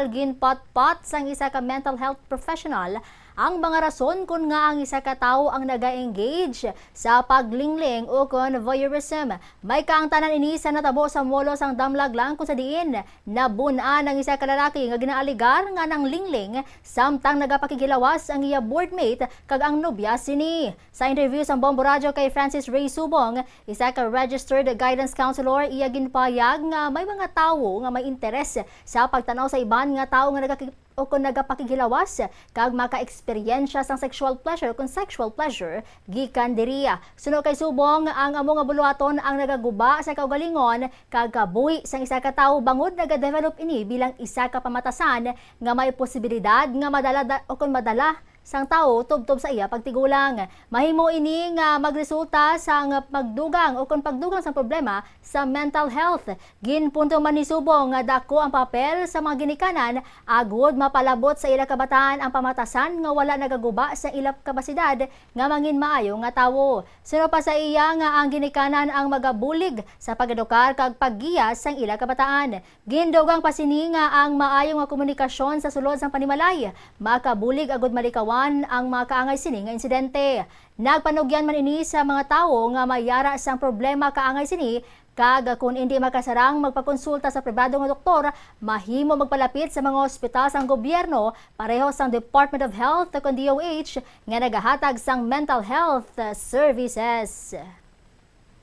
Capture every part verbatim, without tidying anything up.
Ginpatpat sang isa ka mental health professional ang mga rason kon ngaa ang isa ka tawo ang naga-engage sa paglingling o kon voyeurism. May kaangtanan ini sa natabo sa molo sang Damlaglang, kung sa diin nabun-an ang isa ka lalaki nga ginaaligar nga nanglingling samtang nagapakighilawas ang iya boardmate kag ang nobya sini. Sa interview sang Bombo Radyo kay Francis Ray Subong, isa ka registered guidance counselor, iya ginpahayag nga may mga tawo nga may interes sa pagtan-aw sa iban nga tawo nga nagaki-, o kon nagapakighilawas kag makaeksperyensya sang sexual pleasure kon sexual pleasure gikan diri. Suno kay Subong, ang amo nga buluhaton ang nagaguba sa kaugalingon kag kabuhi sang isa ka tawo bangod nagadevelop ini bilang isa ka pamatasan nga may posibilidad nga madala da-, o kon madala sang tawo tubtob sa iya pagtigulang. Mahimo ini nga magresulta sang pagdugang o kon pagdugang sang problema sa mental health. Ginpunto man ni Subong nga dako ang papel sa mga ginikanan agod mapalabot sa ila kabataan ang pamatasan nga wala nagaguba sa ila kapasidad nga mangin maayo nga tawo. Suno pa sa iya nga ang ginikanan ang magabulig sa pag-edukar kag paggiya sang ila kabataan. Gindugang pa sini nga ang maayo nga komunikasyon sa sulod sang panimalay makabulig agud malikawan ang mga kaangay sini nga insidente. Nagpanugyan man ini sa mga tawo nga may yara sang problema kaangay sini, kag kon indi makasarang magpakonsulta sa pribado nga doktor, mahimo magpalapit sa mga ospital sang gobyerno pareho sang Department of Health o kon D O H nga nagahatag sang mental health services.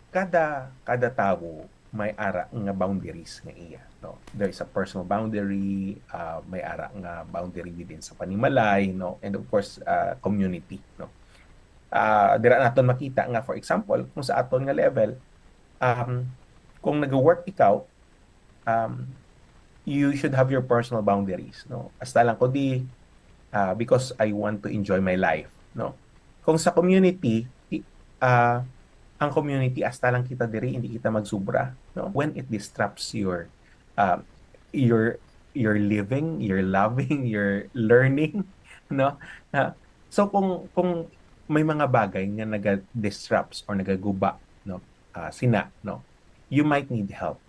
Kada kada tawo may ara nga boundaries nga iya, no? There is a personal boundary, ah, may ara nga boundary within sa panimalay, no? And of course, ah, community, no? Ah, dira naton makita nga, for example, kung sa aton nga level, um, kung nag-work ikaw, um, you should have your personal boundaries, no? Hasta lang ko di, ah, because I want to enjoy my life, no? Kung sa community, i-, ah, ang community, hasta lang kita diri, hindi kita magsubra, no? When it disrupts your, ah, your, your living, your loving, your learning, no? Ah, so kung, kung may mga bagay nga naga-disrupts or nagaguba, no? Ah, sina, no? You might need help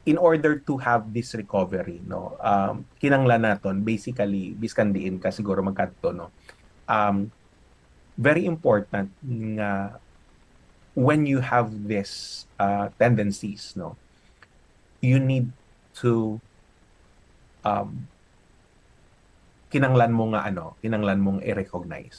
in order to have this recovery, no? Um, kinahanglan naton, basically, biskan diin ka siguro magkadto, no? Um, very important nga when you have this, uh, tendencies, no, you need to, um, kinahanglan mo nga, ano, kinahanglan mong i-recognize,